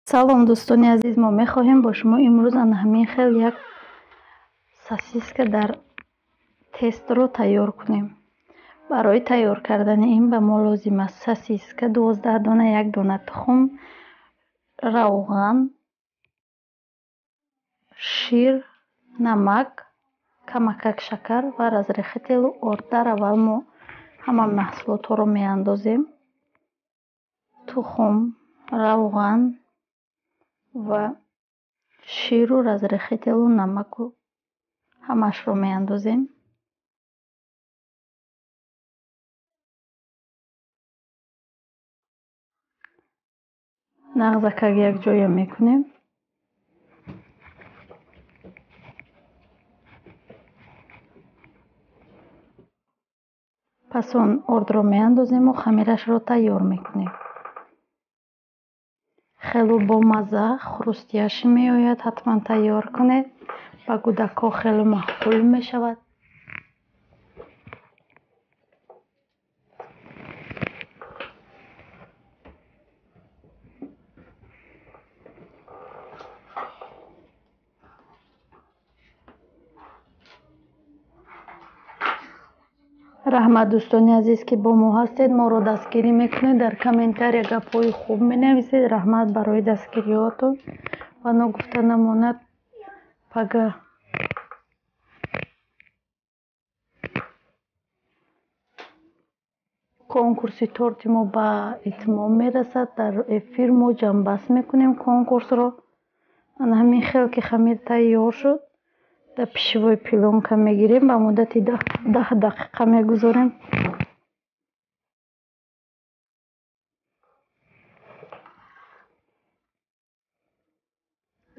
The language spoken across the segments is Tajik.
Салом, дӯстони азиз, мо мехоҳем бо шумо имрӯз ана ҳамин хел як сосиска дар тестро тайёр кунем. Барои тайёр кардани ин ба мо лозим аст сосиска 12 дона, як дона тухм, равған, шир, намак, камакак шакар ва разрыхителу орд. Дар аввал мо ҳама маҳсулотҳоро меандозем: тухм, равған ва ширу разрыхителу намаку ҳамаашро меандозем. Нағзакак якҷоя мекунем. Пас он ордро меандозему хамирашро тайёр мекунем. Хело бомазза, хрустящий меояд, ҳатман тайёр кунед. Ба кӯдакҳо хеле маъқул мешавад. Раҳмат, дӯстони азиз, ки бо мо ҳастед, моро дастгирӣ мекунед, дар комментария гапҳои хуб менависед. Раҳмат барои дастгириҳоятон. Ва ногуфта намонад, пага конкурси торти мо ба итмом мерасад. Дар эфир мо ҷамъбаст мекунем конкурсро. Ана ҳамин хел ки хамир тайёр шуд, дар пищевой плёнка мегирем, ба муддати 10 дақиқа мегузорем.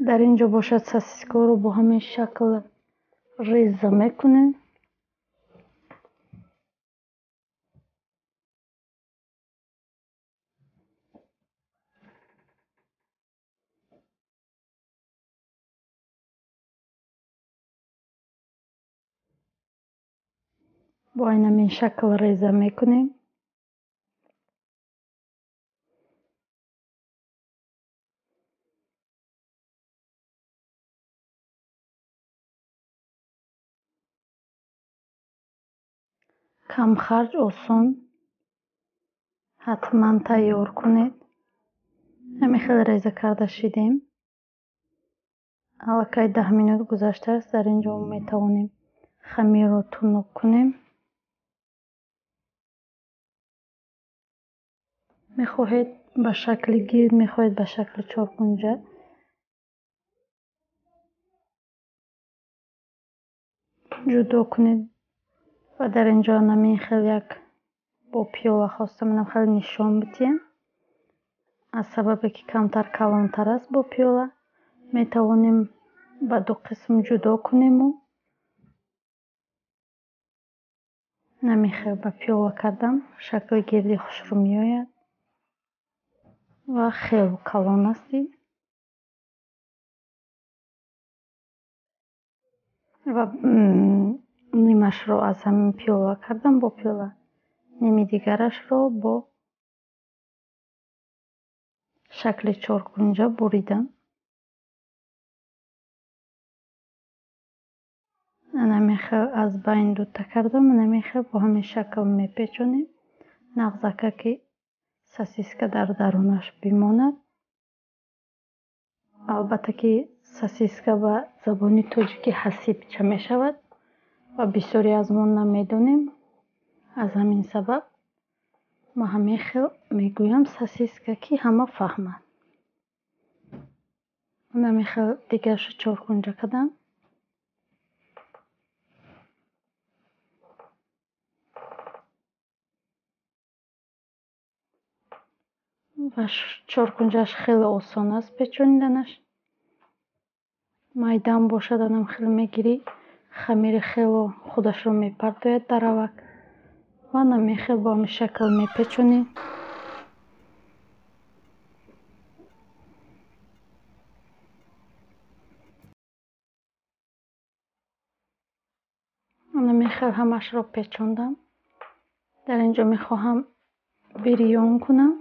Дар ин ҷо бошад, сосискаҳоро бо ҳамин шакл реза мекунем. Бо ҳамин шакл реза мекунем. Камхарҷ, осон, ҳатман тайёр кунед. Ҳамин хел реза карда шидем. Аллакай 10 минут гузаштааст. Дар ин ҷо метавонем хамирро тунук кунем. Мехоҳед ба шакли гирд, мехоҳед ба шакли чоркунҷа ҷудо кунед. Ва дар ин ҷо ҳамин хел як бо пиёла хостам инам хеле нишон бидиҳам. Аз сабабе ки камтар калонтар аст, бо пиёла метавонем ба ду қисм ҷудо кунему ҳамин хел ба пиёла кардам, шакли гирди хушрӯ меояд ва хеле калон аст ин. Ва нимашро аз ҳамин пиёла кардам бо пиёла, ними дигарашро бо шакли чоркунҷа буридам. Ҳамин хел аз байн дута кардам, ҳамин хел бо ҳамин шакл мепечонем. Нағзака ки сосиска дар дарунаш бимонад. Албатта ки сосиска ба забони тоҷикӣ ҳасибча мешавад ва бисёре аз мо намедонем. Аз ҳамин сабаб ма ҳамин хел мегӯям сосиска, ки ҳама фаҳманд. Ҳамин хел дигарашро чоркунҷа кардам. Ва чоркунҷааш хеле осон аст печониданаш. Майдан бошад, анам хеле мегирӣ, хамири хело худашро мепартояд дар авак. Ва ҳамин хел бо ҳамин шакл мепечонем. Ҳамин хел ҳамаашро печондам. Дар ин ҷо мехоҳам бирён кунам.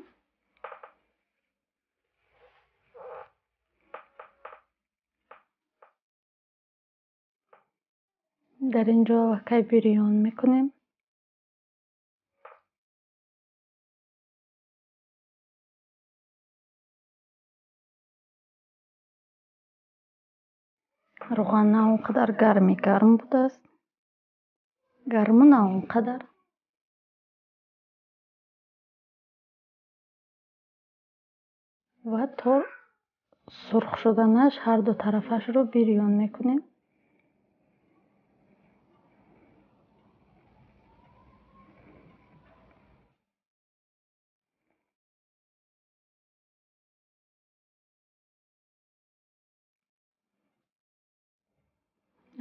Дар ин ҷо аллакай бирён мекунем. Равған на он қадар гарми гарм будааст, гарму на он қадар. Ва то сурх шуданаш ҳар ду тарафашро бирён мекунем.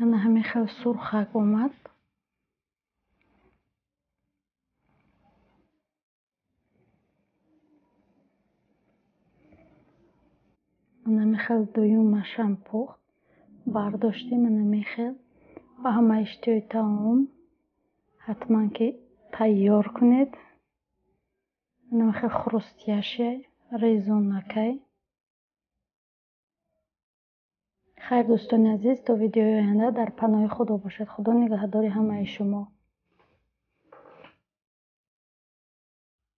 Ана ҳамин хел сурхак омад. Ана ҳамин хел дуюмашам пухт. Бардоштем ана ҳамин хел. Ба ҳама иштиҳои таом ҳатман ки тайёр кунед. Ана ҳамин хел хрустящий, резонакай. Хайр, дӯстони азиз, то видеои оянда дар паноҳи Худо бошед. Худо нигаҳдори ҳамаи шумо.